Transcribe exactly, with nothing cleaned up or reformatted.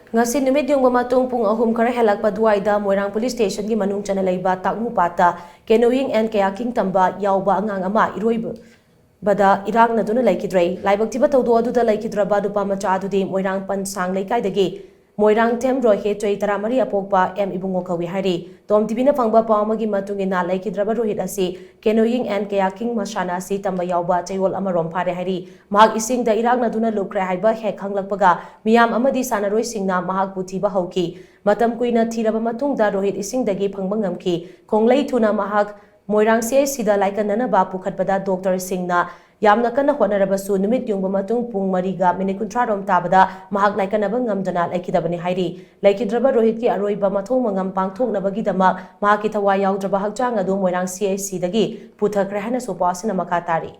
ꯉꯁꯤ ꯅꯨꯃꯤꯠ ꯌꯨꯡꯕ ꯃꯇꯨꯡ ꯄꯨꯡ ꯑꯍꯨꯝ ꯈꯔ ꯍꯦꯜꯂꯛꯄ ꯑꯗꯨꯋꯥꯏꯗ ꯃꯣꯏꯔꯥꯡ ꯄꯨꯂꯤꯁ ꯁ꯭ꯇꯦꯁꯟꯒꯤ ꯃꯅꯨꯡ ꯆꯟꯅ ꯂꯩꯕ ꯇꯥꯛꯃꯨꯄꯥꯠꯇ canoeing and kayaking ꯇꯝꯕ ꯌꯥꯎꯕ ꯑꯉꯥꯡ ꯑꯃ ꯏꯔꯣꯏꯕꯗ ꯏꯔꯥꯛꯅꯗꯨꯅ ꯂꯩꯈꯤꯗ꯭ꯔꯦ꯫ ꯂꯥꯏꯕꯛ ꯊꯤꯕ ꯊꯧꯗꯣꯛ ꯑꯗꯨꯗ ꯂꯩꯈꯤꯗ꯭ꯔꯕ ꯅꯨꯄꯥ ꯃꯆꯥ ꯑꯗꯨꯗꯤ ꯃꯣꯏꯔꯥꯡ ꯄꯟꯁꯥꯡ ꯂꯩꯀꯥꯏꯗꯒꯤ ꯃꯣꯏꯔꯥꯡꯊꯦꯝ ꯔꯣꯍꯤꯠ, ꯆꯍꯤ ꯇꯔꯥꯃꯔꯤ, ꯑꯄꯣꯛꯄ ꯑꯦꯝ ꯏꯕꯨꯡꯉꯣ ꯀꯧꯏ ꯍꯥꯏꯔꯤ꯫ ꯇꯣꯝ ꯇꯤꯚꯤꯅ ꯐꯪꯕ ꯄꯥꯎ ꯑꯃꯒꯤ ꯃꯇꯨꯡ ꯏꯟꯅ, ꯂꯩꯈꯤꯗ꯭ꯔꯕ ꯔꯣꯍꯤꯠ ꯑꯁꯤ canoeing and kayaking ꯃꯁꯥꯟꯅ ꯑꯁꯤ ꯇꯝꯕ ꯌꯥꯎꯕ ꯆꯌꯣꯜ ꯑꯃꯔꯣꯝ ꯐꯥꯔꯦ ꯍꯥꯏꯔꯤ꯫ ꯃꯍꯥꯛ ꯏꯁꯤꯡꯗ ꯏꯔꯥꯛꯅꯗꯨꯅ ꯂꯨꯞꯈ꯭ꯔꯦ ꯍꯥꯏꯕ ꯍꯦꯛ ꯈꯪꯂꯛꯄꯒ, ꯃꯤꯌꯥꯝ ꯑꯃꯗꯤ ꯁꯥꯟꯅꯔꯣꯏꯁꯤꯡꯅ ꯃꯍꯥꯛꯄꯨ ꯊꯤꯕ ꯍꯧꯈꯤ꯫ ꯃꯇꯝ ꯀꯨꯏꯅ ꯊꯤꯔꯕ ꯃꯇꯨꯡꯗ ꯔꯣꯍꯤꯠ ꯏꯁꯤꯡꯗꯒꯤ ꯐꯪꯕ ꯉꯝꯈꯤ꯫ ꯈꯣꯡꯂꯩ ꯊꯨꯅ ꯃꯍꯥꯛ ꯃꯣꯏꯔꯥꯡ C H C ꯗ ꯂꯥꯏꯀꯠꯅꯅꯕ ꯄꯨꯈꯠꯄꯗ ꯗꯣꯛꯇꯔꯁꯤꯡꯅ ꯌꯥꯝꯅ ꯀꯟꯅ ꯍꯣꯠꯅꯔꯕꯁꯨ, ꯅꯨꯃꯤꯠ ꯌꯨꯡꯕ ꯃꯇꯨꯡ ꯄꯨꯡ ꯃꯔꯤꯒ ꯃꯤꯅꯤꯠ ꯀꯨꯟꯊ꯭ꯔꯥ ꯔꯣꯝ ꯇꯥꯕꯗ ꯃꯍꯥꯛ ꯂꯥꯏꯀꯠꯅꯕ ꯉꯝꯗꯅ ꯂꯩꯈꯤꯗꯕꯅꯤ ꯍꯥꯏꯔꯤ꯫ ꯂꯩꯈꯤꯗ꯭ꯔꯕ ꯔꯣꯍꯤꯠꯀꯤ ꯑꯔꯣꯏꯕ ꯃꯊꯧ ꯃꯉꯝ ꯄꯥꯡꯊꯣꯛꯅꯕꯒꯤꯗꯃꯛ ꯃꯍꯥꯛꯀꯤ ꯊꯋꯥꯏ ꯌꯥꯎꯗ꯭ꯔꯕ ꯍꯛꯆꯥꯡ ꯑꯗꯨ ꯃꯣꯏꯔꯥꯡ C H C ꯗꯒꯤ ꯄꯨꯊꯈ꯭ꯔꯦ ꯍꯥꯏꯅꯁꯨ ꯄꯥꯎ ꯑꯁꯤꯅ ꯃꯈꯥ ꯇꯥꯔꯤ꯫